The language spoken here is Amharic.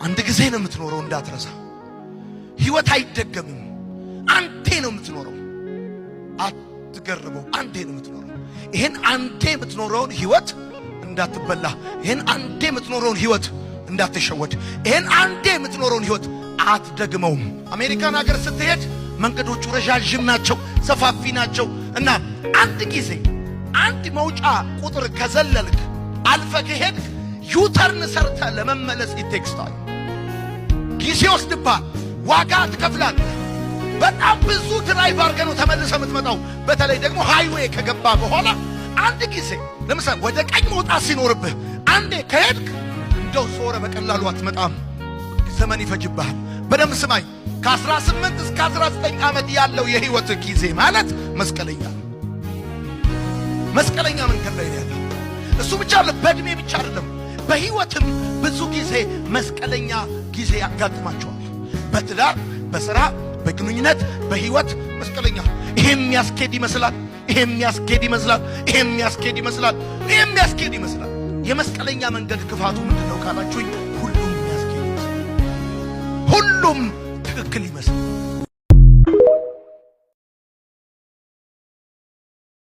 አንድ ጊዜ ነው የምትኖረው፣ እንዳትረሳ። ህይወት አይደገምም። አንዴ ነው የምትኖረው። አትገርበው። አንዴ ነው የምትኖረው። ይሄን አንዴ የምትኖረውን ህይወት እንዳትበላ፣ ይሄን አንዴ የምትኖረውን ህይወት እንዳትሸወድ፣ ይሄን አንዴ የምትኖረውን ህይወት አትደግመውም። አሜሪካን ሀገር ስትሄድ መንገዶቹ ረዣዥም ናቸው፣ ሰፋፊ ናቸው እና አንድ ጊዜ አንድ መውጫ ቁጥር ከዘለልክ፣ አልፈህ ከሄድክ፣ U-turn ሰርተህ ለመመለስ it takes time፣ ጊዜ ይወስድብሃል፣ ዋጋ ትከፍላለህ። በጣም ብዙ drive አድርገህ ነው ተመልሰህ የምትመጣው። በተለይ ደግሞ highway ከገባ በኋላ አንድ ጊዜ ለምሳሌ ወደ ቀኝ መውጣት ሲኖርብህ አንዴ ከሄድክ እንደው ዞረ በቀላሉ አትመጣም። ዘመን ይፈጅብሃል። በደንብ ስማኝ። ከ18 እስከ 19 ዓመት ያለው የህይወት ጊዜ ማለት መስቀለኛ ነው። መስቀለኛ መንገድ ላይ ነው ያለው። እሱ ብቻ አይደለም፣ በእድሜ ብቻ አይደለም፣ በህይወትም ብዙ ጊዜ መስቀለኛ ጊዜ ያጋጥማቸዋል። በትዳር፣ በስራ፣ በግንኙነት፣ በህይወት መስቀለኛ። ይሄ የሚያስኬድ ይመስላል፣ ይሄ የሚያስኬድ ይመስላል፣ ይሄ የሚያስኬድ ይመስላል፣ ይሄ የሚያስኬድ ይመስላል። የመስቀለኛ መንገድ ክፋቱ ምንድን ነው ካላችሁኝ፣ ሁሉም የሚያስኬድ ይመስላል፣ ሁሉም ትክክል ይመስላል።